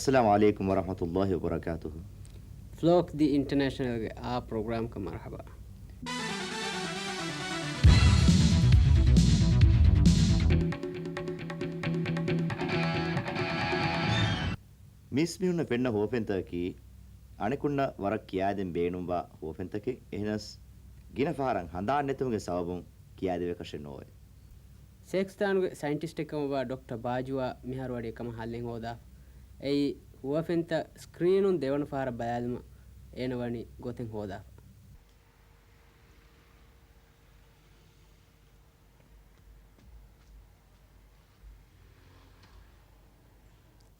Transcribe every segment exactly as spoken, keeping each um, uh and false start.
އައްސަލާމު ޢަލައިކުމް ވަރަޙްމަތުﷲި ވަބަރަކާތުހު. ފްލޯކް ދި އިންޓަނޭޝަނަލްގެ އާ ޕްރޮގްރާމްކަށް މަރުޙަބާ. މީސްމީހުންނަށް ފެންނަ ހުވަފެންތަކަކީ، އަނެކުންނަށް ވަރަށް ކިޔާދޭން ބޭނުންވާ ހުވަފެންތަކެއް. އެހެނަސް، ގިނަ ފަހަރަށް ހަނދާން ނެތުމުގެ ސަބަބުން ކިޔާދެވޭކަށެއް ނޯވޭ. ސޭކްސްތާނުގެ ސައިންޓިސްޓެއްކަމަށްވާ ޑޮކްޓަ ބާޖުއާ މިހާރު ވަނީ އެކަމަށް ހައްލެއް ހޯދާފަ. އެއީ، ހުވަފެންތައް ސްކްރީނުން ދެވަނަ ފަހަރަށް ބަލާލުމަށް އޭނަ ވަނީ ގޮތެއް ހޯދާފަ.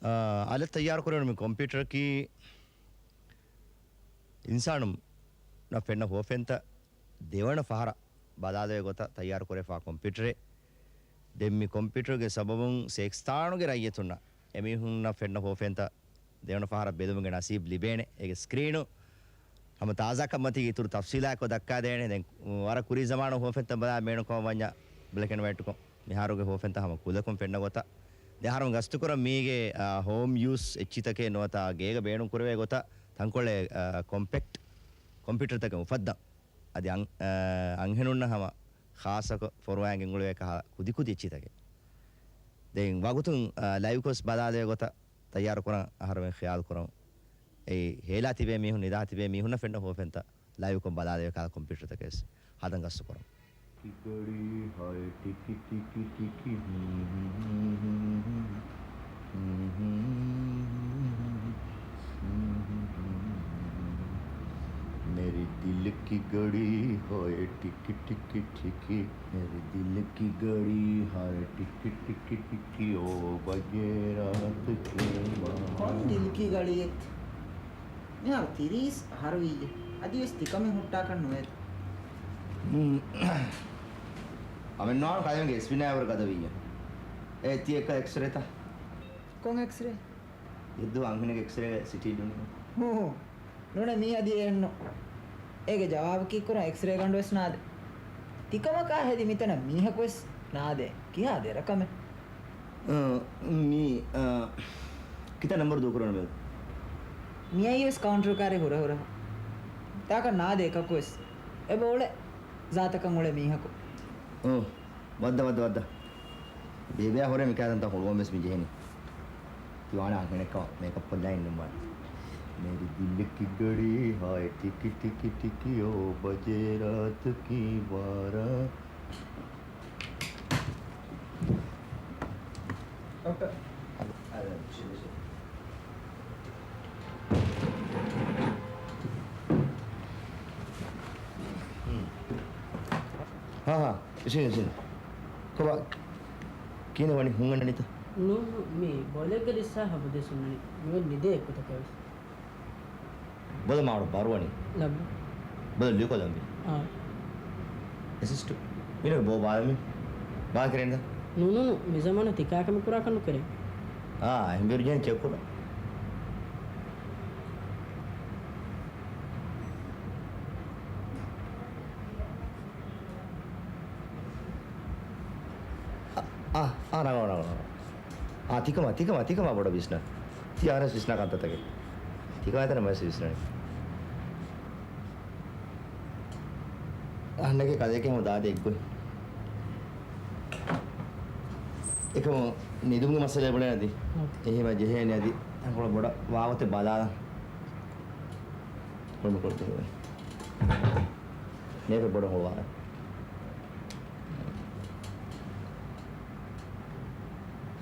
އާ، އަލަށް ތައްޔާރުކުރެވުނު މި ކޮމްޕިއުޓަރަކީ، އިންސާނުންނަށް ފެންނަ ހުވަފެންތައް ދެވަނަ ފަހަރަށް ބަލާލެވޭ ގޮތަށް ތައްޔާރުކުރެވިފާ ކޮމްޕިއުޓަރެއް. ދެން މި ކޮމްޕިއުޓަރުގެ ސަބަބުން ސޭކްސްތާނުގެ ރައްޔިތުންނަށް އެމީހުންނަށް ފެންނަ ހުވަފެންތައް ދެވަނަ ފަހަރަށް ބެލުމުގެ ނަސީބު ލިބޭނެ. އޭގެ ސްކްރީނު ހަމަ ތާޒާކަންމަތީގެ އިތުރު ތަފްސީލާއެކު ދައްކާދޭނެ. ދެން ވަރަށް ކުރީ ޒަމާނު ހުވަފެންތައް ބަލާ ބޭނުންކަމަށް ވަންޏާ ބްލެކް އެންޑް ވައިޓްކޮށް، މިހާރުގެ ހުވަފެންތައް ހަމަ ކުލަކުން ފެންނަ ގޮތަށް. ދެ އަހަރުން ގަސްތުކުރަން މީގެ، އާ، ހޯމް ޔޫސް އެއްޗިތަކެއް ނުވަތަ ގޭގަ ބޭނުން ކުރެވޭ ގޮތަށް ތަންކޮޅެއް، އާ، ކޮމްޕެކްޓް ކޮމްޕިއުޓަރުތަކެއް އުފައްދަން. އަދި އަން-، އާ، އަންހެނުންނަށް ހަމަ ޚާއްޞަކޮށް ފޮރުވާ ގެންގުޅެވޭ ކަހަލަ ކުދިކުދި އެއްޗިތަކެއް. ދެން ވަގުތުން، އާ، ލައިވްކޮށް ބަލާލެވޭ ގޮތަށް ތައްޔާރުކުރަން އަހަރުމެން ޚިޔާލުކުރަން. އެއީ، ހޭލާ ތިބޭ މީހުން، ނިދާ ތިބޭ މީހުންނަށް ފެންނަ ހުވަފެންތައް ލައިވްކޮށް ބަލާލެވޭ ކަހަލަ ކޮމްޕިއުޓަރުތަކެއް ވެސް ހަދަން ގަސްތުކުރަން. ގަޑީ ހައެ ޓިކި ޓިކި ޓިކި. މެރި ދިލް ކި ގަޑީ ހައެ ޓިކި ޓިކި ޓިކި. މެރި ދިލް ކި ގަޑީ ހައެ ޓިކި ޓިކި ޓިކި. އޯ ބަޖޭ ރާތް ކި ބާ. ކޮން ދިލް ކި ގަޑިއެއްތަ؟ މިހާރު ތިރީސް އަހަރު ވިއްޔަ. އަދިވެސް ތިކަމެއް ހުއްޓާކަށް ނުވޭތަ؟ ހުން. އަމެއް ނޯން ކަލޭމެންގެ އެސް ބި ނާއިބު ގަދަ ވިއްޔަ. އޭ ތި އެއްކަ އެކްސްރޭތަ؟ ކޮން އެކްސްރޭ؟ އެއްދުވަހު އަންހެނެއްގެ އެކްސްރޭގަ ސިޓީ ލުނި. ހޫ. ނޫނޭ މީ އަދި އެއެއްނު. އޭގެ ޖަވާބު ކީއްކުރަން އެކްސްރޭ ގަނޑުވެސް ނާދޭ. ތިކަމަކާ ހެދި މިތަނަށް މީހަކުވެސް ނާދޭ. ކިހާ ދެރަކަމެއް؟ އަ، މީ، އަ، ކިތައް ނަންބަރު ދޫކުރަން މެދު؟ މިއައީވެސް ކައުންޓަރު ކާރި ހުރަހުރަހަ. ތާކަށް ނާދޭ އެކަކުވެސް. އެބަ އުޅޭ ޒާތަކަށް އުޅޭ މީހަކު. އޯ، ވައްދަ، ވައްދަ، ވައްދަ. ބޭބެއާ ހުރެ މިކައި ތަންތަން ހުޅުވަން ވެސް މި ޖެހެނީ. ތި ވާނެ އަންހެނެއްކަމަށް މޭކަޕް ކޮށްލާ އިންނަމާ. މެރި ދިލް ކި ގަޑީ ހާއެ ޓިކި ޓިކި ޓިކި އޯ ބަޖޭ ރާތު ކީ ބާރަ. ޑޮކްޓަރ. ހާ، ހާ. އިށީ، އިށީ. ކޮބާ؟ ކިހިނެއް ވަނީ ހުން އަންނަނީތަ؟ ނޫން، މި ބޮލެއްގަ ލިއްސާ ހަބުދޭސް ހުންނަނީ. މިވެން ނިދޭ އެއްކުތަކެއް ވެސް. ބޮލަ މާޅޮ ބާރުވަނީ. ލައްބު. ބޮލަ ލުއިކޮށްލަންވީ. އާ. އެސިސްޓު. މިނަ ބޯ ބާލަމި. ބާ ކެރެންދަ؟ ނޫނޫނޫ. މި ޒަމާނަށް ތިކާކަމެއް ކުރާކަށް ނުކެރޭ. އާ، އެހެން ބޭރު ޖެހެން ޗެކް ކުރަން. އާ، އާ، ރަނގަޅު، ރަނގަޅު، ރަނގަޅު. އާ، ތިކަމާ، ތިކަމާ، ތިކަމާ ބޮޑަށް ވިސްނާ. ތި އަހަރެސް ވިސްނާ ކަންތައްތަކެއް. ތިކަމާ ތަނަށް މަސް ވިސްނާނެ. އަހަންނަކީ ކަލޭގެ ހަމަ ދާދަ އެއްގޮތް. އެކަމު ނިދުމުގެ މައްސަލަ ބުނޭ އަދި. އެހެމަ ޖެހޭނެ އަދި. ތަންކޮޅެއް ބޮޑަށް ވާގޮތެއް ބަލާލަން. ކޮންމެ ކޮޅުތަކެއް ނޭފެއް ބޮޑަށް ހޮޅުވާލަން.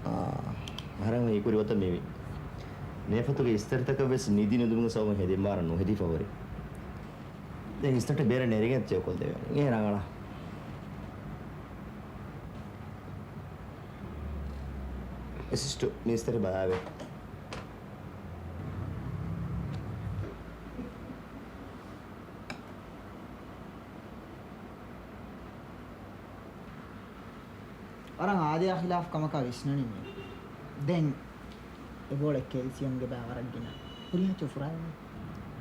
އާ، އަހަރެން ހީކުރި ގޮތަށް މިވީ. ނޭފަތުގެ އިސްތަށިތަކަށް ވެސް ނިދި ނުދުމުގެ ސަބަބުން ހެދިންވާރަށް ނުހެދިފަ ހުރި. ދެން އިސްތަށި ބޭރަށް ނެރިގެން ޗެކް ކޮށްދެވޭނެ. އޭ ރަނގަޅަށް. އެސިސްޓު މި އިސްތަށި ބަލާވޭ. ވަރަށް އާދަޔާ ޚިލާފު ކަމަކާ ވިސްނަނީ މީ. ދެން އެ ބޯޅަ ކެލްސިއަމްގެ ބާ ވަރަށް ގިނަ. ހުރިހާ ޗޮފުރާ ވެ.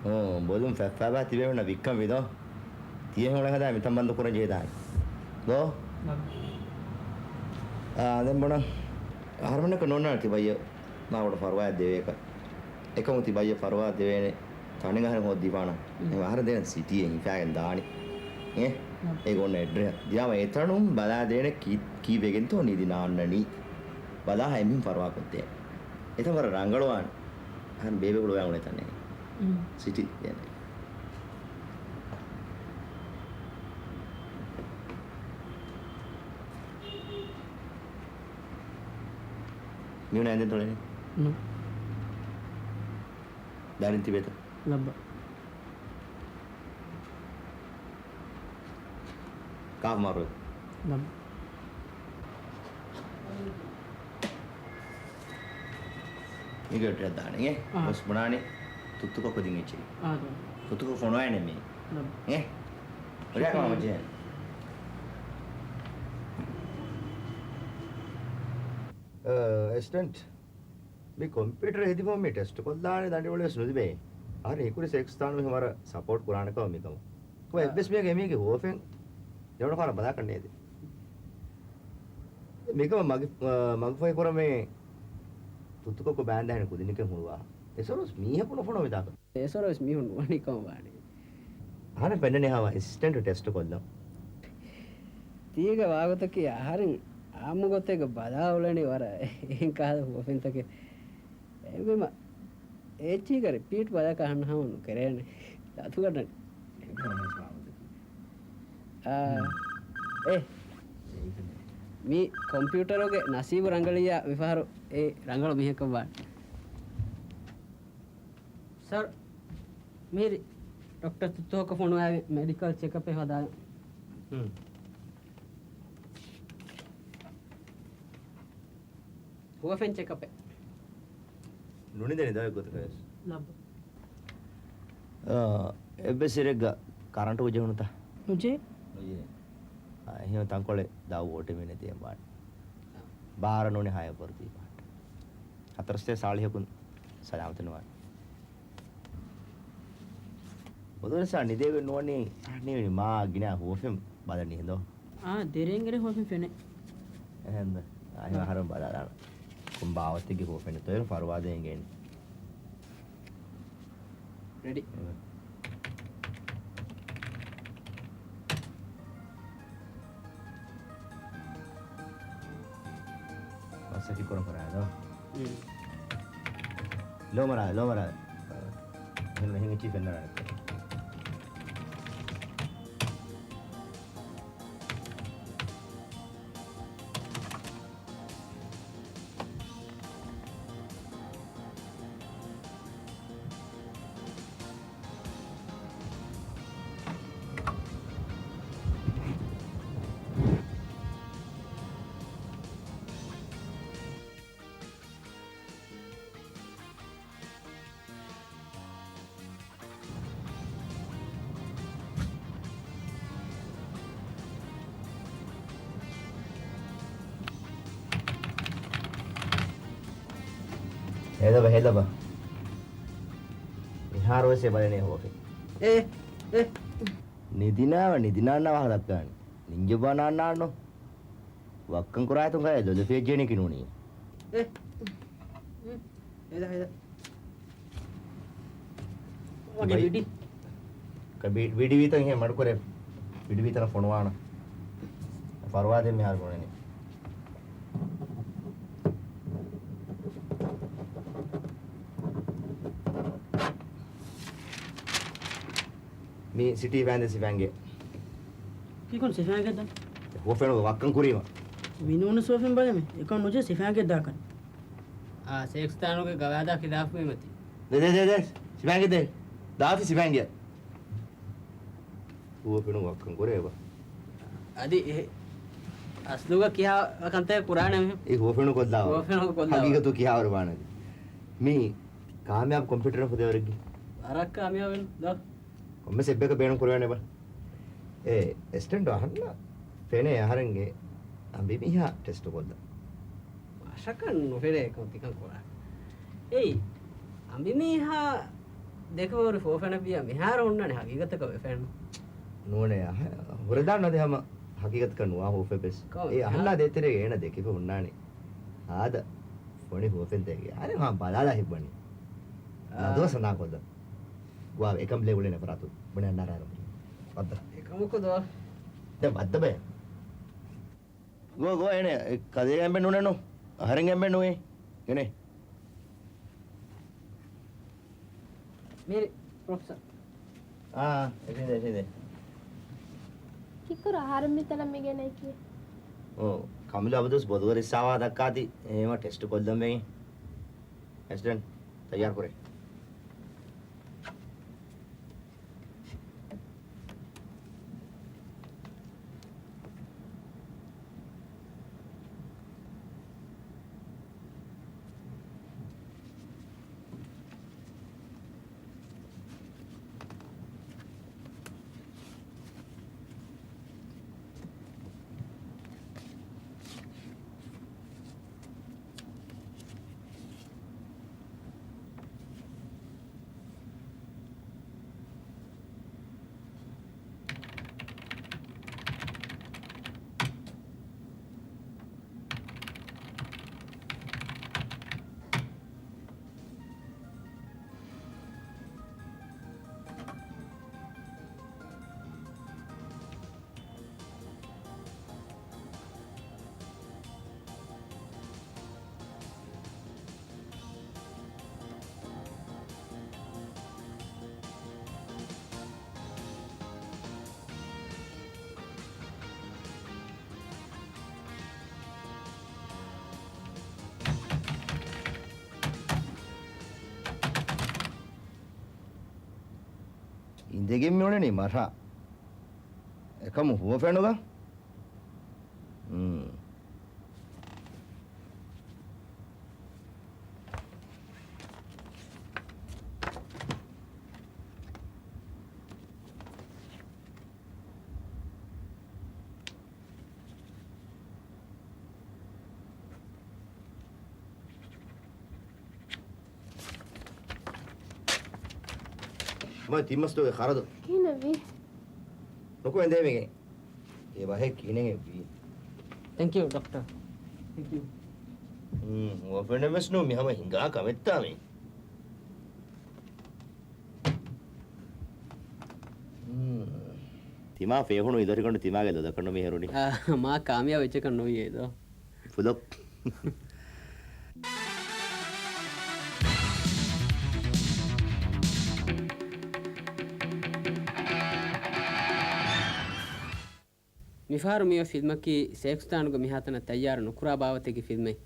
އޯ، ބޮލުން ފަތްފައިބާ ތިބޭ ހުންނަ ވިއްކަން ވިދޯ. ތިޔެ ހުންނަ ހަދާ މިތަން ބަންދު ކުރަން ޖެހިދާނެ. ދޯ؟ އާ، ދެން ބޮނަ. އަހަރުމެންނަކަށް ނޯންނާނެ ތިބައްޔަ މާ ބޮޑަށް ފަރުވާއެއް ދެވޭކަށް. އެކަމު ތިބައްޔަށް ފަރުވާ ދެވޭނެ ތަނެއް އަހަރެން ހޯދި ދީފާނަން. އެހެން އަހަރެން ދޭނަން ސިޓީއެއް ހިފާގެން ދާނީ. އޭ؟ އޭގެ އޮންނަ އެޑްރެސް. ދިޔާމަ އެތަނުން ބަލާދޭނެ ކީ، ކީ ވެގެންތޯ ނިދިން އަންނަނީ. ބަލާ އެމީހުން ފަރުވާ ކޮށްދޭނެ. އެތަން ވަރަށް ރަނގަޅުވާނެ. އަހަރެން ބޭބެ ހުޅުވާ އުޅޭ ތަނެއް. ސިޓީ ދޭނެ. މިހުން އެނދެން ތޮޅެނީ؟ ނޫން. ދާރިން ތިބޭތަ؟ ލައްބަ. ކާފަ މާރުވެ. ލައްބަ. މީގެ އެޑްރެސް ދާނެ އޭ؟ އާ. ބަސް ބުނާނީ ތުއްތުކޮށް ކުދިން އެއްޗެހި. އާ، ދޯ. ތުއްތުކޮށް ފޮނުވާނެ މީ. ލައްބަ. އޭ؟ އޮޑިއާ ކަމާ ޝުކުރިއްޔާ. މަޖެ. އަ، އެސިސްޓެންޓް. މި ކޮމްޕިއުޓަރ ހެދިފަހު މި ޓެސްޓް ކޮށްލާނެ ދަނޑިވަޅު ވެސް ނުލިބޭ. އަހަރެން ހީކުރީ ސޭކްސްތާނު މިހެން ވަރަށް ސަޕޯޓް ކުރާނެ ކަމަށް މިކަމަށް. ކޮބާ އާ. އެއްވެސް މީހަކަށް އެމީހެއްގެ ހުވަފެން ދެވަނަ ފަހަރަށް ބަލާކަށް ނޭދޭ. މިކަމަށް މަގި-، މަގުފަހި ކުރަމޭ ތުއްތުކޮށް ބާންދެހެން ކުދިންނެކެން ހުޅުވާ. އެސޮރުސް މީހަކު ނުފޮނުވި ތާކަށް. އެސޮރުސް މީހުން ނުވަނީ ކަމަށް ވާނެ. އަހަރެން ފެންނަނީ ހަމަ އެސިސްޓެންޓް ޓެސްޓް ކޮށްލަން. ތީގެ ވާގޮތަކީ އަހަރެން އާއްމު ގޮތެއްގަ ބަލާ އުޅެނީ ވަރަށް އެހެން ކަހަލަ ހުވަފެންތަކެއް. އެހެންވީމަ އެއްޗީގަ ރިޕީޓް ބަލަކަށް އަހަންނަ ހަމަ ނުކެރޭނެ. ލަތުގަނޑަން. އާ، އޭ. މި ކޮމްޕިއުޓަރުގެ ނަސީބު ރަނގަޅިއްޔާ މިފަހަރު އެ ރަނގަޅު މީހަކަށް ވާނެ. ސަރ، މިހިރީ ޑޮކްޓަރ ތުއްތުކޮށް ފޮނުވާ މެޑިކަލް ޗެކަޕެއް ހަދާ. ހުވަފެން ޗެކަޕެއް. ނުނިދެނީ ދަވެއް ގޮތަކަށް ވެސް. ލައްބަ. އާ، އެއްވެސް އިރެއްގަ ކަރަންޓު ނުޖެހުނުތަ؟ ނުޖެހޭ. ނުޖެހޭ. އާ، އެހެން ތަންކޮޅެއް ދާ ވޯޓެއް މި ނެތި އެއްވާނެ. ބާރަ ނޫނީ ހައެއް ވަރު ދީފަ. ހަތަރު ސަތޭކަ ސާޅީހަކުން ސަލާމަތެއް ނުވާނެ. ބޮލަށް ސާ ނިދޭވެ ނުވަނީ، އަހަނީ މާ ގިނަ ހުވަފެން ބަލަނީ ހެނދޯ؟ އާ، ދެރޭން އެރޭ ހުވަފެން ފެނޭ. އެހެންދަ؟ އާ، އަހަރެން ބަލާލާނަ. ކޮން ބާވަތެއްގެ ހުވަފެން ތޮއިރު ފަރުވާ ދޭން ގެން. ރެޑީ. މަސައްކަތް ކުރަން ފަރާތް ދޯ؟ ލޯ މަރާ، ލޯ މަރާ. ހިނގި ހިނގި ޗީފް އެންނަރ. ހޭލަބަ، ހޭލަބަ. މިހާރު ވެސް އެބަލެނޭ ހުވަފެން. އޭ، އޭ. ނިދިނާ، ނިދިނާންނާ ވާހަކަ ދައްކާނެ. ނިންޖަ ބާ ނާންނާންނޯ. ވައްކަން ކުރާތުން ކައި ލޮލު ފޭއްޖެނީކީ ނޫނީ. އޭ. ހޭދަ، ހޭދަ. ވަގެ ބައި-، ވިޑި. ކަ ބި-، ވިޑިވީތަން ހޭ މަޑުކުރޭ. ވިޑިވީތަނަށް ފޮނުވާނަ. ފަރުވާ ދޭން މިހާރު ފޮނުވަނީ. މި ސިޓީ ފޭން ދެ ސިފައިންގެ. ކީކުން ސިފައިންގެ ދަން؟ ހުވަފެނުގެ ވައްކަން ކުރީމަ. މި ނޫނު ސޯފިން ބަލަމެ. އެކަން ނުޖެ ސިފައިންގެ ދާކަން. އާ، ސޭކްސްތާނުގެ ގަވާއިދާ ޚިލާފުވީމަތި. ދެ، ދެ، ދެ، ދެ. ސިފައިންގެ ދެ. ދާތި ސިފައިންގެ. ހުވަފެނު ވައްކަން ކުރޭ ބާ. އަދި އެ އަސްލުގަ ކިހާ ކަންތައް ކުރާނެ މި؟ އެ ހުވަފެނު ކޮށްލާ. ހުވަފެނު ކޮށްލާ. ހަގީގަތު ކިހާވަރު ބާނަދި. މީ ކާމިޔާބު ކޮމްޕިއުޓަރ ފުދޭވަރެއްގެ. ވަރަށް ކާމިޔާބު ވެން ދޯ. ކޮންމެސް އެއްބަޔަކަށް ބޭނުން ކުރެވޭނެ ބާ. އެ އެސިސްޓެންޓް އަހަންނަށް ފެނޭ އަހަރެންގެ އަނބިމީހާ ޓެސްޓު ކޮށްލަން. މަށަކަށް ނުފެނޭ ކޮން ތިކަން ކުރާ. އެއީ، އަނބިމީހާ ދެކެވަރު ހުވަފެނަށް ވިޔަ މިހާރު ހުންނާނެ ހަގީގަތަކަށް ވެފެން. ނޫނޭ، އަހަ-، ހުރެދާން ނަދެ ހަމަ ހަގީގަތަކަށް ނުވާ ހުވަފެއް ވެސް. ކޮން؟ އެ އަހަންނާ ދޭތެރޭގަ އޭނަ ދެކެފަ ހުންނާނެ. ހާދަ ފޮނި ހުވަފެންތަކެއް. އަރެ ހާ ބަލާލާ ހިތްވަނީ. ނަދުވާ ސަނާ ކޮށްލަން. ގޮވާ އެކަން ބްލޭ އުޅެނެ ފަރާތު. ބުނެ އަންނާރާ އަރަމުރި. ވައްދަ. އެކަމަކު ދޯ. ދެ ވައްދަ ބޭ. ގޮ، ގޮ، އޭނެ، ކަލޭގެ އެނބެ ނޫނެއްނު. އަހަރެން އެނބެ ނޫނޭ. އޭނެ. މީރި، ޕްރޮފެސަރ. އާ، އެށިނދެ، އެށިނދެ. ކިކުރ އަހަރެން މިތަނަށް މިގެނައިކީ؟ އޯ، ކަމިލު އަބަދުސް ބޮލުވަރި ސާވާ ދައްކާތި. އެހެމަ ޓެސްޓް ކޮށްލަން ވެގެން. އެސިޑެންޓް ތައްޔާރު ކުރޭ. އިނދެގެން މިއުޅެނީ މަށާ. އެކަމު ހުވަފެނުގަ. ހުން. މަ ތިމަސްތުގެ ޚަރަދު. ކިހިނެއްވީ؟ ނުކުމެ ދޭމެގެ. އެ ވަހެއް ކިހިނެއް ވީ؟ ތެންކް ޔޫ، ޑޮކްޓަރ. ތެންކް ޔޫ. ހުން، އޮފެނެވެސް ނޫ މި ހަމަ ހިނގާ ކަމެއްތާ މީ. ހުން. ތިމާ ފޭހުނު އިދޮރިކަނޑު ތިމާގެ ލޮލަކަނޑު މި ހެރުނީ. އާ، މާ ކާމިޔާބު އެއްޗަކަށް ނުވިއޭ ދޯ. ފުލޮޕް. މިފަހަރު މިއޮތް ފިލްމަކީ ސޭކުސްތާނުގެ މިހާތަނަށް ތައްޔާރު ނުކުރާ ބާވަތެއްގެ ފިލްމެއް.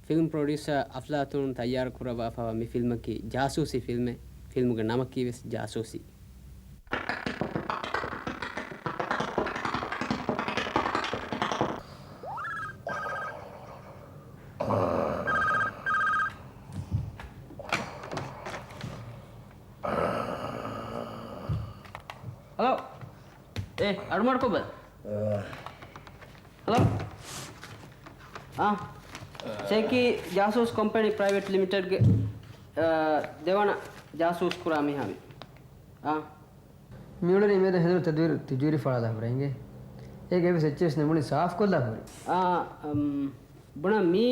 ފިލްމް ޕްރޮޑިއުސަރ އަފްލާތޫން ތައްޔާރު ކުރައްވާފައިވާ މި ފިލްމަކީ ޖާސޫސީ ފިލްމެއް. ފިލްމުގެ ނަމަކީ ވެސް ޖާސޫސީ. ހަލޯ. އޭ، އަޑުމަޑުކޮށްބަލަ. ހަލޯ. އާ. ސޭކީ ޖާސޫސް ކޮމްޕެނީ ޕްރައިވެޓް ލިމިޓެޑްގެ، އާ، ދެވަނަ ޖާސޫސް ކުރާ މީހާ މި. އާ. މިއުޅެނީ މިއަދު ހެދުނު ތަދުވީރު ތިޖޫރީ ފަޅާލާ ހުރެ އިނގޭ. އޭގެ އެއްވެސް އެއްޗެއް ވެސް ނެމުނީ ސާފްކޮށްލާ ހުރި. އާ، އަމް، ބުނަން މީ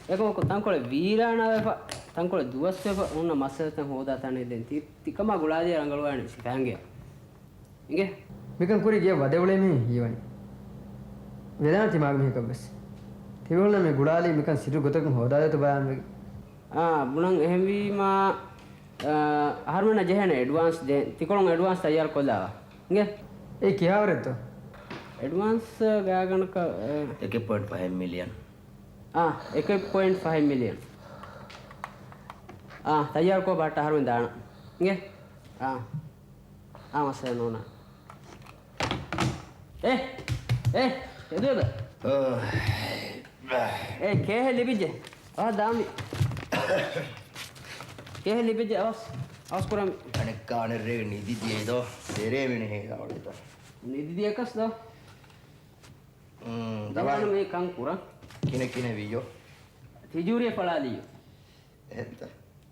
އެކަމަކު ތަންކޮޅެއް ވީރާނާވެފަ، ތަންކޮޅެއް ދުވަސްވެފަ ހުންނަ މައްސަލަތައް ހޯދާ ތަނެއް ދެން ތި، ތިކަމާ ގުޅާލިޔަ ރަނގަޅުވާނެ ސިފައިންގެ. އިނގޭ؟ މިކަން ކުރި ގެޔަށް ވަދެ އުޅޭ މީހެއް ހީވަނީ. ވެލާނެ ތިމާގެ މީހަކަށްވެސް. ތިބޭފުޅުންނަށް މި ގުޅާލީ މިކަން ސިއްރު ގޮތަކުން ހޯދާލޭތޯ ބަލާން ވެގެން. އާ، ބުނަން އެހެންވީމާ، އާ، އަހަރުމެންނަށް ޖެހޭނެ އެޑްވާންސް ދޭން. ތިކޮޅުން އެޑްވާންސް ތައްޔާރު ކޮށްލާވާ. އިނގޭ؟ އެއީ ކިހާވަރެއްތޯ؟ އެޑްވާންސް ގާތްގަނޑަކަށް، އެ، އެކެއް ޕޮއިންޓް ފަހެއް މިލިއަން. އާ، އެކެއް ޕޮއިންޓް ފަހެއް މިލިއަން. އާ، ތައްޔާރުކޮށް ބަހައްޓާ އަހަރުމެން ދާނަން. އިނގޭ؟ އާ. އާ، މައްސަލަ ނޫން. އޭ، އޭ، އެދުވެދަ. އާ. އޭ، ކޭހެއް ލިބިއްޖެ. އާ، ދާމި. ކޭހެއް ލިބިއްޖެ، އަވަސް. އަވަސް ކުރަމި. އަނެއްކާ އަނެއްރޭގެ ނިދި ދިޔައިދޯ. ދެރޭ މިނެހޭ ދާވަޅިތަ. ނިދި ދިޔަކަސް ދޯ. ދިވާނު މީ ކަން ކުރަން. ކިނެ ކިނެ ވިޔޯ. ތިޖޫރީ ފަޅާލިޔޯ. އެހެންތަ؟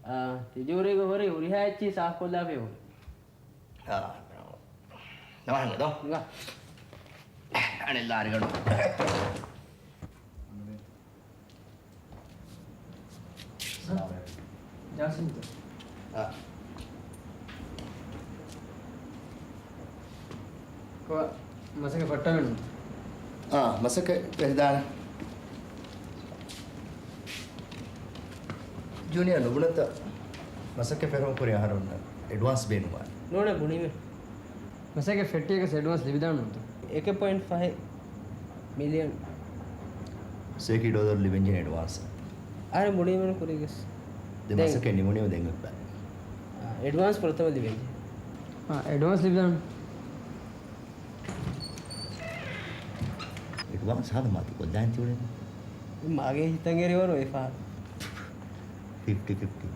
އާ، ތިޖޫރީގެ ހުރި ހުރިހާ އެއްޗި ސާފްކޮށްލާފި ހުރި. އާ، ނަވަހަން ދޯ. އަނެއް ލާރިގަނޑު. ޖާސިމްތަ؟ އާ. ކޮ، މަސައްކަތް ފައްޓާމެނު. އާ، މަސައްކަތް ފެށިދާނެ. ޖޫނިއަރ ނުބުނަތަ؟ މަސައްކަތް ފެށުމުގެ ކުރިން އަހަރުންނަށް އެޑްވާންސް ބޭނުންވާނެ. ނޫނޭ ބުނީމޭ. މަސައްކަތް ފެއްޓިއަކަސް އެޑްވާންސް ލިބިދާނެ ނޫންތަ؟ އެކެއް ޕޮއިންޓް ފަހެއް މިލިއަން. ސޭކީ ޑޮލަރު ލިބެންޖެހޭ އެޑްވާންސް. އަހަރެން ބުނީމޭނު ކުރީގަސް. ދެން ދެން. މަސައްކަތް ނިމުނީމަ ދެން އޮތްބަ. އާ، އެޑްވާންސް ފުރަތަމަ ލިބެންޖެހޭ. އާ، އެޑްވާންސް ލިބިދާނެ. އެޑްވާންސް ހާދަ މާތި ކޮށްލާން ތިއުޅެނީ. މާގެ ހިތަށް އެރިވަރު އެފާ. ފިފްޓީ ފިފްޓީ.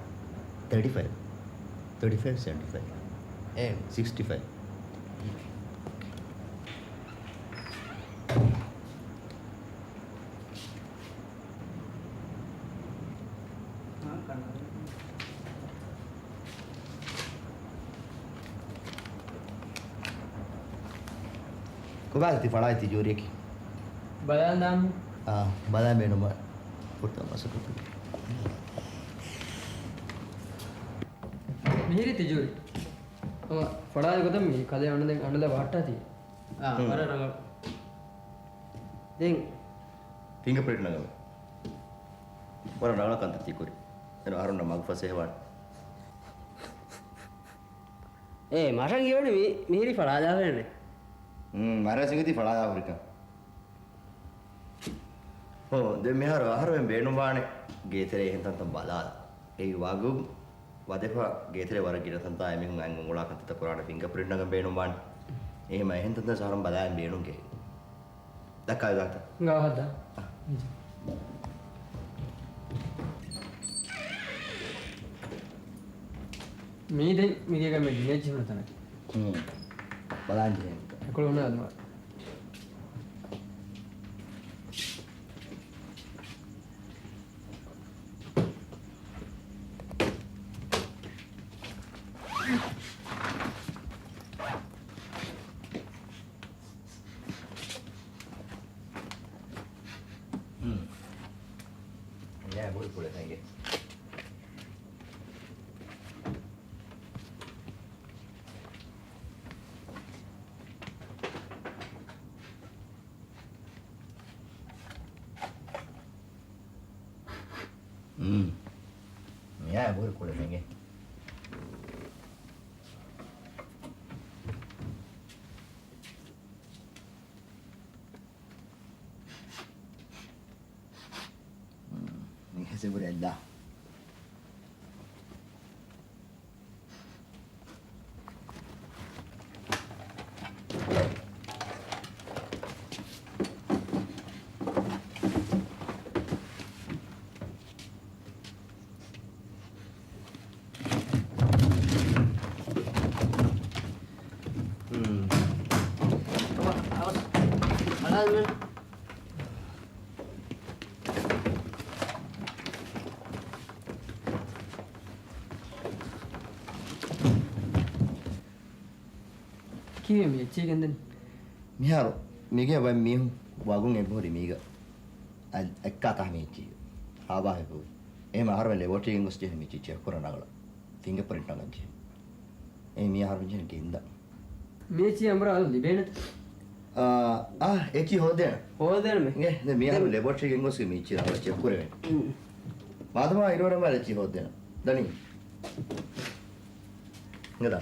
ތާޓީ ފައިވް. ތާޓީ ފައިވް ސެވެންޓީ ފައިވް. އޭ. ސިކްސްޓީ ފައިވް. ކޮބާ ތި ފަޅާއި ތި ޖޫރިއަކީ؟ ބަލާން ދާން. އާ، ބަލާން ބޭނުމަށް ފުރަތަމަ މަސައްކަތް. މިހިރީ ތި ޖޫރި. އަ، ފަޅާއި ގޮތަށް މި ކަލޭ އަނޑުލެ، އަނޑުލެ ވަހައްޓާތީ. އާ، ހުން. ވަރަށް ރަނގަޅު. ދެން. ފިންގަ ޕްރިންޓް ނަގަމޭ. ވަރަށް ރަނގަޅަށް ކަންތައް ތި ކުރީ. އެން އަހަރުންނަށް މަގު ފަސޭހަވާނެ. އޭ، މަށަށް އިވެނެ މި، މިހިރީ ފަޅާލާފައެއް ނެތް. ހުން، މަރަށް ސިނގަތީ ފަޅާލާ ހުރިކަން. ހޯ، ދެން މިހާރު އަހަރުމެން ބޭނުންވާނެ ގޭތެރޭ އެހެން ތަންތަން ބަލާލަ. އެއީ ވަގު ވަދެފަ ގޭތެރޭ ވަރަށް ގިނަ ތަންތާ އެމީހުން އައިން އުނގުޅާ ކަންތައްތައް ކުރާނެ ފިންގަ ޕްރިންޓް ނަގަން ބޭނުންވާނެ. އެހެމަ އެހެން ތަންތަން ސަހަރުން ބަލާއިން ބޭނުން ގެ. ދައްކާލިދާނެތަ؟ ގާ ހައްދާ. އަ. މީ ދެން މިގޭގަ މެ ގިނައްޖެ ހުންނަ ތަނަކީ. ހުން. ބަލާން ޖެހޭނެ. އެކޮޅު ހުންނަ އަދުމާ. ހުން. ނޭ ބުރި ކުޅެ ތަނގެ. ހުން. މިއާ ބުރި ކުޅެ ތަނގެ. މިހެސެބުރެއްލާ. ކީއްވެ މި އެއްޗެހި ގެންދަނީ؟ މިހާރު މީގެ ބައެއް މީހުން ވަގުން އެބަހުރި މީގަ އަ-، އެއްކާތާ މި އެއްޗެހި ހާބާ ހެކުވި. އެހެމަ އަހަރުމެން ލެބޯޓްރީ ގެންގޮސް ޖެހެން މި އެއްޗެހި ޗެކް ކުރަން ރަނގަޅަށް. ފިންގަ ޕްރިންޓް ނަގަން ޖެހެން. އެ މީ އަހަރު ޖެހެން ގެންދަން. މި އެއްޗެހި އަނބުރާ އަލު ލިބޭނެތަ؟ އާ، އާ، އެއްޗެހި ހޯދޭނަ. ހޯދޭނަ މެ. އެ، ދެ މި އަހަރު ދެ ލެބޯޓްރީ ގެންގޮސް މި އެއްޗެހި ރަނގަޅަށް ޗެކް ކުރެވޭނެ. މާދަމާ އިރުވަރަށް މާ އެއްޗެހި ހޯދޭނަ. ދަނީ. ނެދާ.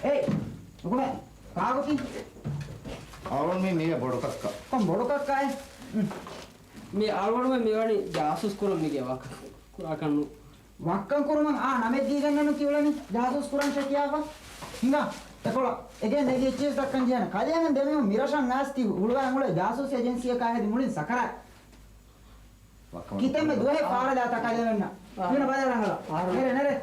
އޭ، ނުކުމެ، ކާކުކީ؟ އަޅުން މީ މީގެ ބޮޑުކައްކާ. ކޮން ބޮޑުކައްކާއެއް؟ އުން. މި އަޅުގަނޑުމެން މިވަނީ ޖާސޫސް ކުރަން މީގެ ވަކަ-، ކުރާކަށްނު. ވައްކަން ކުރުމަށް އާ ނަމެއް ދީގެންނެއްނު ކިޔުޅެނީ ޖާސޫސް ކުރަން ޝެކިޔާފަ. ހިނގާ، އެކޮޅަށް. އެގޭ ނެގި އެއްޗިހި ދައްކަން ޖެހޭނެ. ކަލޭމެން ދެމީހުން މިރަށަށް އައިސް ތި ހުޅުވާ އުޅޭ ޖާސޫސީ އެޖެންސީއަކާ ހެދި މުޅިން ސަކަރާތް. ކިތަންމެ ދުވަހެއް ފާރަލާތަ ކަލޭމެންނަށް. އާ. މީނަ ބަލާ ރަނގަޅަށް. އާ. ނެރެ، ނެރެ.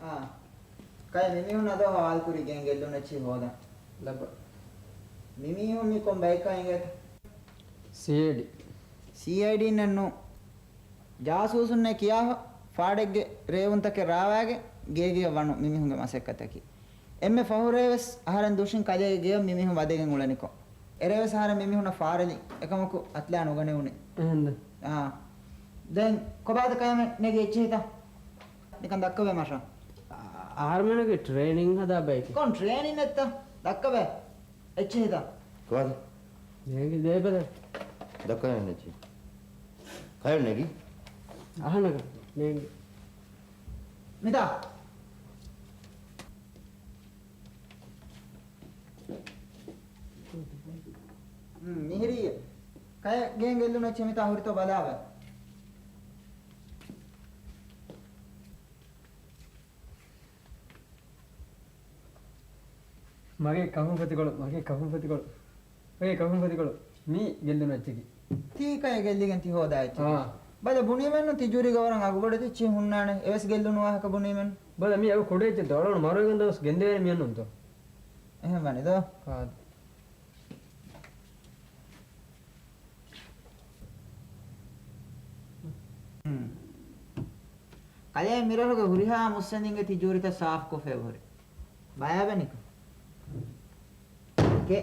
އާ. ކައި މިމީހުން އަދޯ ހަވާލުކުރި ގެން ގެއްލުން އެއްޗިހި ހޯދަން. ލައްބަ. މިމީހުން މި ކޮން ބައެއްކަން އެނގޭތަ؟ ސީއައިޑީ. ސީއައިޑީންނެއްނު. ޖާސޫސުންނޭ ކިޔާފަ ފާޑެއްގެ ރޭވުންތަކެއް ރާވާގެ ގޭގެ ވަނު މިމީހުންގެ މަސައްކަތަކީ. އެންމެ ފަހުރޭވެސް އަހަރެން ދުށިން ކަލޭގެ ގެޔަށް މިމީހުން ވަދެގެން އުޅެނިކޮށް. އެރޭވެސް އަހަރެން މިމީހުންނަށް ފާރެލި އެކަމަކު އަތްލާ ނުގަނެވުނީ. އެހެންދެ. އާ. ދެން ކޮބާތަ ކައިމެ ނެގި އެއްޗިހިތަ؟ ނިކަން ދައްކަބޭ މަށަށް. އަހަރުމެންގެ ޓްރޭނިން ހަދާ ބައެކޭ. ކޮން ޓްރޭނިން ނެއްތަ؟ ދައްކަބޭ. އެއްޗިހިތަ؟ ކޮބާތަ؟ ނޭނގި ދޭބަލަ. ދައްކަބޭ އެއްޗިހި. ކައިމެ ނެގި. އަހަނަކަ. ނޭނގި. މިތާ. މިހިރީ ކައި ގެން ގެއްލުނު އެއްޗެއް މިތާ ހުރިތޯ ބަލާބަލަ. މަގޭ ކަހުން ފޮތިކޮޅު، މަގޭ ކަހުން ފޮތިކޮޅު، މަގޭ ކަހުން ފޮތިކޮޅު. މީ ގެއްލުނު އެއްޗަކީ. ތީ ކައި ގެއްލިގެން ތި ހޯދާ އެއްޗަކީ. އާ. ބަލަ ބުނީމެއްނު ތި ޖޫރީގަ ވަރަށް އަގުބޮޑެތި އެއްޗެއް ހުންނާނެ. އެވެސް ގެއްލުނު ވާހަކަ ބުނީމެއްނު. ބަލަ މީ އަގު ކުޑަ އެއްޗެއް ދޯ. އަޅުގަނޑު މަރުވެގެން ދަވަސް ގެންދެވޭނެ މިއަންނުންތޯ. އެހެން ވަނީ ދޯ. އާ. ކަލޭ މިރަށުގެ ހުރިހާ މުއްސަނދިންގެ ތި ޖޫރިތައް ސާފުކޮށްފައި ހުރި. ބަޔާބެނިކަ. ކެ.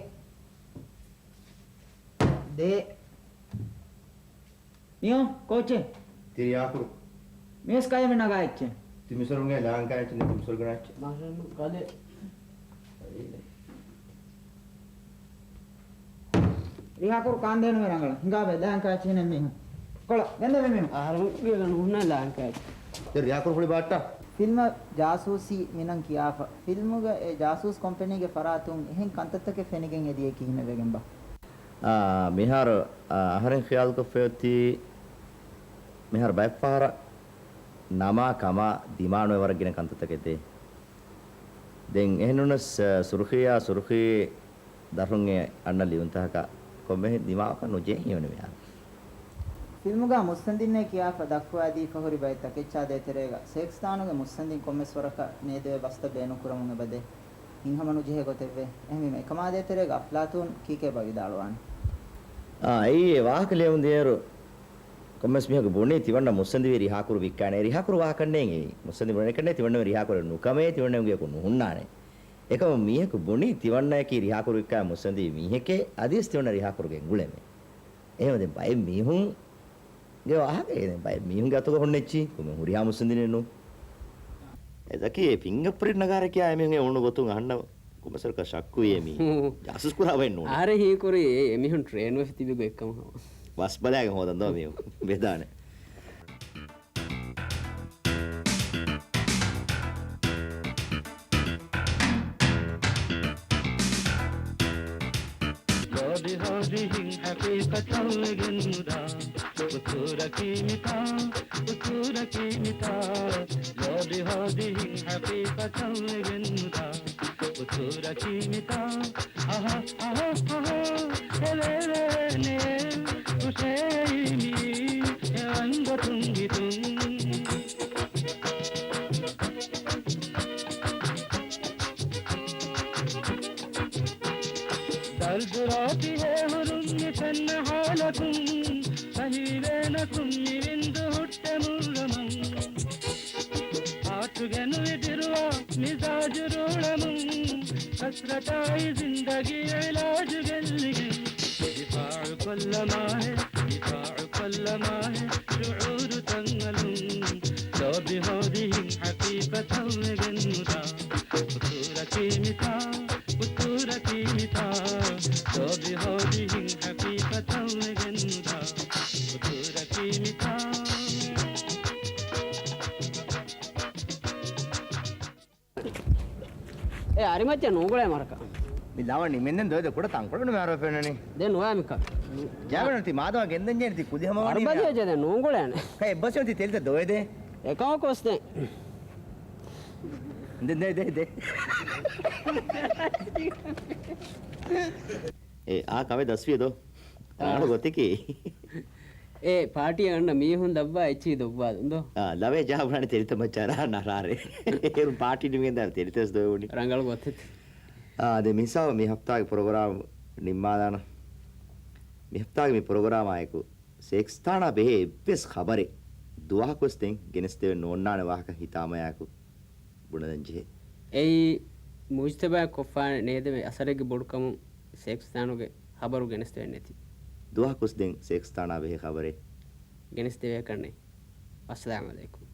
ދޭ. މިއޯ، ކޯޗެއް؟ ތި ރިހާކުރު. މިވެސް ކަލޭ މި ނަގާ އެއްޗެއް. ތި މިސޮރުގެ ލާންކާ އެއްޗެއް ނެތި މިސޮރުގެ ނައްޗެއް. މާޝައް ކަލޭ. ރިހާކުރު ކާންދޭނުމެ ރަނގަޅަށް. ހިނގާބެ ލާންކާ އެއްޗެއް ހިނެއް މީހުން. ކޮޅަށް ގެންދެވެ މީހުން. އަހަރުގެ ނުހުންނާ ލާންކާ އެއްޗެއް. ދެ ރިހާކުރު ފުޅި ބާއްޓާ. ފިލްމަށް ޖާސޫސީ މިނަން ކިޔާފަ. ފިލްމުގަ އެ ޖާސޫސް ކޮމްޕެނީގެ ފަރާތުން އެހެން ކަންތައްތަކެއް ފެނިގެން އެދިޔަ ކިހިނެއް ވެގެންބާ؟ އާ، މިހާރު، އާ، އަހަރެން ޚިޔާލުކޮށްފައޮތީ މިހާރު ބައެއްފަހަރަށް ނަމާ ކަމާ ދިމާނުވެ ވަރަށް ގިނަ ކަންތައްތަކެއް ދޭ. ދެން އެހެންނޫނަސް، އާ، ސުރުޚީއާ ސުރުޚީ ދަށުން އެ އަންނަ ލިޔުންތަކަކަށް ކޮންމެހެން ދިމާވާކަށް ނުޖެހޭ ހީވަނީ މިހާރު. ފިލްމުގަ މުއްސަނދިންނޭ ކިޔާފަ ދައްކުވާދީފަ ހުރި ބައެއް ތަކެއްޗާ ދޭތެރޭގަ ސޭކްސްތާނުގެ މުއްސަނދިން ކޮންމެސް ވަރަކަށް ނޭދެވޭ ބަސްތައް ބޭނުންކުރަމުން އެބަދޭ. ހިތްހަމަ ނުޖެހޭ ގޮތެއްވޭ. އެހެންވީމަ އެކަމާ ދޭތެރޭގަ އަފްލާތޫން ކީކޭބާ ވިދާޅުވާނެ؟ އާ، އެއީ އެ ވާހަކަ ލިޔެވުން ދިޔައިރު ކޮންމެސް މީހަކު ބުނީ ތިވަންނަ މުއްސަނދިވެ ރިހާކުރު ވިއްކާނެ. ރިހާކުރު ވާހަކަ ނޭނގެ. މުއްސަނދި ބުނެ ކަންނޭ ތިވަންނަ ރިހާކުރެއް ނުކަމޭ ތިވަންނަ އެނގޭކު ނުހުންނާނެ. އެކަމަ މީހަކު ބުނީ ތިވަންނައަކީ ރިހާކުރު ވިއްކާ މުއްސަނދި މީހެކޭ އަދިވެސް ތިވަންނަ ރިހާކުރު ގެންގުޅެމޭ. އެހެންވެ ދެން ބައެއް މީހުންގެ ވާހަކަ ދެން ބައެއް މީހުންގެ އަތުގަ ހުންނަ އެއްޗި ކޮންމެ ހުރިހާ މުއްސަނދިނެއް ނޫން. އެ ޒަކީ އެ ފިންގަޕްރިންޓް ނަގާރަ ކިޔާ އެމީހުން އެ އުޅުނު ގޮތުން އަހަންނަށް ކޮންމެސް ވަރަކަށް ޝައްކުވި އެމީ ޖާސޫސް ކުރާ ބައެއް ނޫން. އަހަރެން ހީކުރީ އެ އެމީހުން ޓްރޭން ވެފަ ތިބި ގޮތް ކަމަށް. ބަސް ބަލާގެން ހޯދަން ދޯ މީހުން ވެދާނެ. ލޯބި ހޯދިހިން ހަޤީޤަތަށް ވެގެން ނުދާ. އުސޫރަކީ މިތާ، އުސޫރަކީ މިތާ. ލޯބި ހޯދިހިން ހަޤީޤަތަށް ވެގެން ނުދާ. އުސޫރަކީ މިތާ. އަހަ، އަހަ، އަހަ. ހެވޭވޭނެ. ހުށައެއީ މީ. ކުން މި ވިންދު ހުއްޓެމުން ރަމަން. ހާޓުގެ ނުވި ބިރުވާ މިޒާޖު ރޫޅަމުން. ކަސްރަތާއި ޒިންދަގީ އިލާޖު ގެއްލިގެން. ދިފާޢު ކޮށްލަމާހެ، ދިފާޢު ކޮށްލަމާހެ، ޝުޢޫރު ތަންއަލުން. ލޯބި ހޯދިހިން ޙަޤީޤަތަށް ވެގެން ނުދާ. ޤުޞޫރަކީ މިތާ، ޤުޞޫރަކީ މިތާ. ލޯބި ހޯދިހިން ޙަޤީޤަތަށް ވެގެން ނުދާ. ޤުޞޫރަކީ މިތާ. އޭ އަރިމައްޗަށް ނޫނގުޅޭ މަރަކަށް. މި ލަވަނީ މެންނެން ދޮވެދޭ ކުޑަ ތަންކޮޅެއް ނު މާރޯ ފެންނަނީ. ދެން ނުވާ މިކަ. ޖާބަނަ ތި މާދަމާ ގެންދަން ޖޭނި ތި ކުދި ހަމަވަނީ އަރުބަދި މިއާ. އެޖެ ދެން ނޫނގުޅޭނެ. ކައި އެއްބަސްވެ ތި ތެލިތައް ދޮވެދޭ. އެކަމަކު އޮސް ދެން. ދެ، ދެ، ދެ، ދެ. އޭ، އާ ކަމެއް ދަސްވިޔަ ދޯ؟ އާ. ރާނު ގޮތެކޭ. އޭ، ޕާޓީއަށް އަންނަ މީހުން ދައްވާ އެއްޗިހި ދޮއްވާ ދޯ؟ އާ، ލަވޭ ޖާ ބުނާނެ ތެލިތައް މައްޗާ ރާ ނަރާރޭ. އޭރު ޕާޓީ ނިމިގެން ދާ ތެލިތަސް ދޮވެވުނީ. ރަނގަޅު ގޮތެއް. އާ، ދެ މިހިސާބަށް މި ހަފްތާގެ ޕްރޮގްރާމް ނިންމާލާނަ. މި ހަފްތާގެ މި ޕްރޮގްރާމާއެކު ސޭކްސްތާނާ ބެހޭ އެއްވެސް ޚަބަރެއް ދުވަހަކުވެސް ދެން ގެނެސްދެވެން ނޯންނާނެ ވާހަކަ ހިތާމަޔާއެކު ބުނެލަންޖެހޭ. އެއީ މުޖްތަމަޢަށް ކޮށްފާނެ ނޭދެވޭ އަސަރެއްގެ ބޮޑުކަމުން ސޭކްސްތާނުގެ ޚަބަރު ގެނެސްދެވެން ނެތި. ދުވަހަކުވެސް ދެން ސޭކްސްތާނާ ބެހޭ ޚަބަރެއް ގެނެސްދެވޭކަށް ނެތް. އައްސަލާމު ޢަލައިކުމް.